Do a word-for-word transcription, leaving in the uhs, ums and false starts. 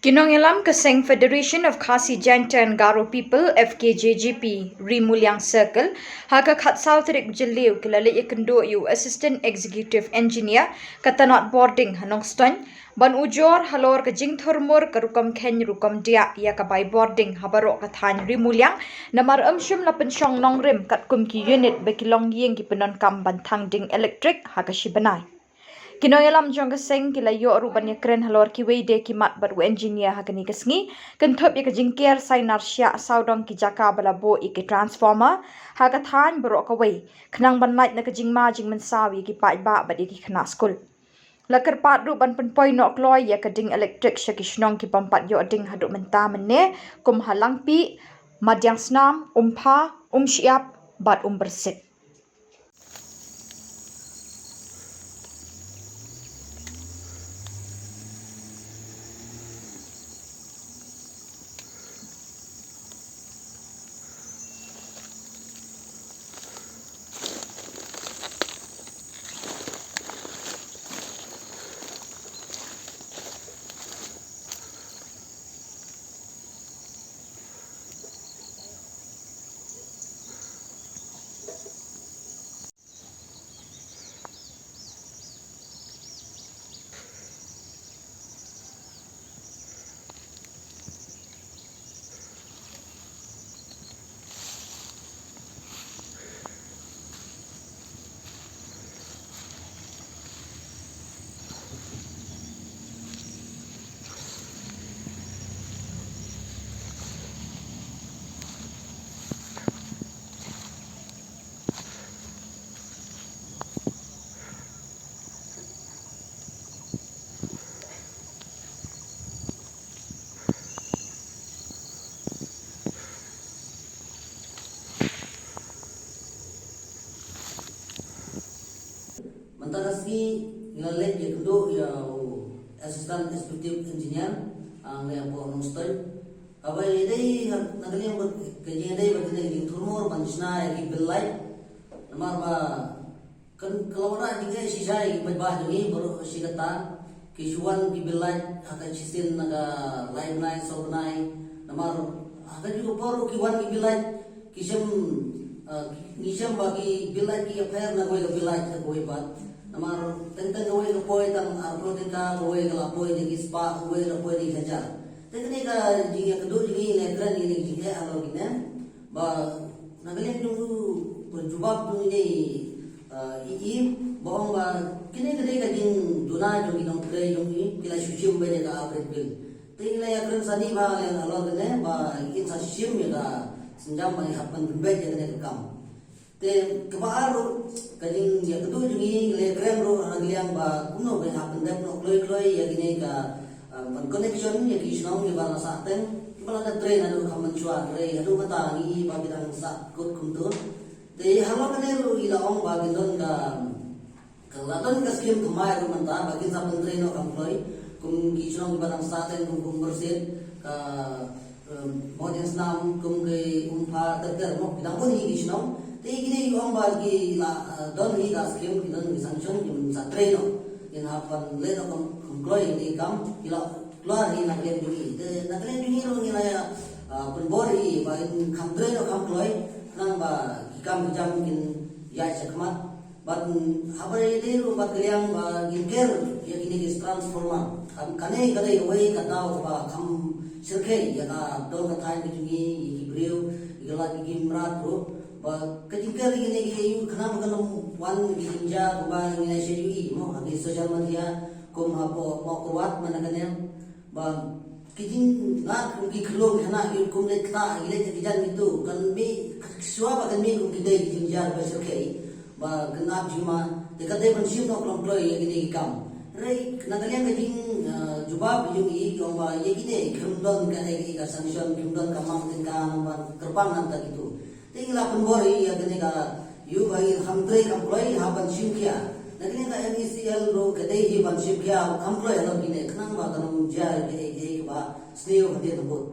Ki nongïalam ka seng Federation of Khasi Jaintia and Garo People, F K J G P, Ri Muliang Circle, ha ka khatsaw tarik Jylliew ki la leit ïakynduh ïa u Assistant Executive Engineer ka tnat bording ha Nongstoiñ, ban ujor halor ka jingthurmur ka rukom kheiñ rukom diah ïa ka bai bording ha baroh ka thaiñ Ri Muliang, namar ym shym la pynshong nongrim katkum ki unit ba ki longïing ki pyndonkam ban thang ding elektrik ha ka shi bnai. Ki nongïalam jong ka seng ki la ïoh ruh ban ïakren halor kiwei de ki mat bad u engineer ha kane ka sngi, kynthup ïa ka jingker sainar shiah sawdong ki jaka ba la buh ïa ki transformer ha ka thaiñ baroh kawei, khnang ban lait na ka jingma jingmynsaw ïa ki paidbah bad ïa ki khynnah skul. La kyrpad ruh ban pynpoi noh kloi ïa ka ding elektrik sha ki shnong ki bym pat ïoh ding haduh mynta mynne, kum ha Langpih, Madiangsnam, Umpha, Umshyiap bad Umbersit. Mynta ka sngi ngi la leit ïakynduh ïa u Assistant Executive Engineer, ah, ngi ïa pok Nongstoiñ. Haba ïadei ha, na ka liang bad ka jingïadei bad kane ka jingthurmur ban shna ïa ki bill light. Namar ba kan ka la wanrah jingeh shisha ïa ki paidbah jong ngi baroh shi katta. Ki shu wan ki bill light ha ka shisien na ka lai bnai saw bnai. Namar ha kajuh ka por ruh ki wan ki bill light ki shem, ah, ngi shem ba ki bill light ki ïapher na kawei ka bill light ha kawei pat. Namar teng teng kawei ka poi tang arphew tyngka, kawei ka la poi da ki spah, kawei la poi da ki hajar. Te kane ka jingïakynduh jong ngi, ngi la kren ïa kane ka jingeh halor kine. Ba na ka liang jong u pynjubab jong ine i, ah, i, i, ba ong ba kine ka dei ka jingduna jong ki nongtrei jong ngi, ki la shu shim beit ïa ka average bill. Te ngi la ïakren sani ba halor kane ba kin sa shim ïa ka sienjam ba ngi hap ban pynbeit ïa kane ka kam. Te kaba ar ruh ka jingïakynduh jong ngi, ngi la ïakren ruh ha ka liang ba kumno ba ngi hap pyndep noh kloi kloi ïa kine ka, ah, ban connection ïa ki shnong kiba la sah teng, kiba la dep trei naduh kham mynshuwa, trei haduh mynta ngi ba ki dang sah kut kumto. Te halor kane ruh ngi la ong ba kin don ka Ka la don ka skim thymmai ruh mynta ba kin sa pyntrei noh kham kloi. Kum ki shnong kiba dang sah teng kum, kum Umbersit, ka, em, Mawdiangsnam, kum ki Umpha ter ter mo. Ki dang bun hi ki shnong. Te kine ki ong ba ki la, eh, don hi ka skim, ki don ki sanction, kin sa trei noh. Kin hap ban leh noh kham, kham kloi ki kam, ki la kloi hi na ka liang jong ngi. Te na ka liang jong ngi ruh ngi la ïa, eh, pynbor hi ba kin kham trei noh kham kloi. Khnang ba ki kam ki jam kin ïaid shakhmat. Bad haba ïadei ruh bad ka liang ba ngin ker ïa kine ki transformer. Kan, kane ka dei kawei ka daw kaba kham shyrkhei ïa ka dong ka thaiñ ka jong ngi, ïa ki briew, ïa ki lad, ïa ki mrad ruh. Ba ka jingker ïa kine ki ïa u khnang ba kan ym wan ki jingjia kumba ngi la shu ïohi mo ha ki social media, kum hapoh Mawkyrwat mynta kane. Ba ki jingngat kum ki khyllung khynnah ki kum leit ktah, ki leit ha ki jan kito, kan mih, shuwa ba kan mih kum ki dei ki jingjia ba shyrkhei ba kan ap jingma. Te ka dei ban shim noh khlem kloi ïa kine ki kam. Hynrei na ka liang ka jing, ah, jubab jong i ki ong ba ïa kine kim don ka, eh, ka sanction, kim don ka mang tyngka ban kyrpang na bynta kito. Te ngi la pynbor ïa kane ka, ïa u ba ngin kham trei kham kloi, hap ban shim khia. Na kane ka M E C L ruh ka dei hi ban shim khia kham kloi halor kine, khnang ba kan ym jia ïa kaei kaei kaba sniew hadien habud.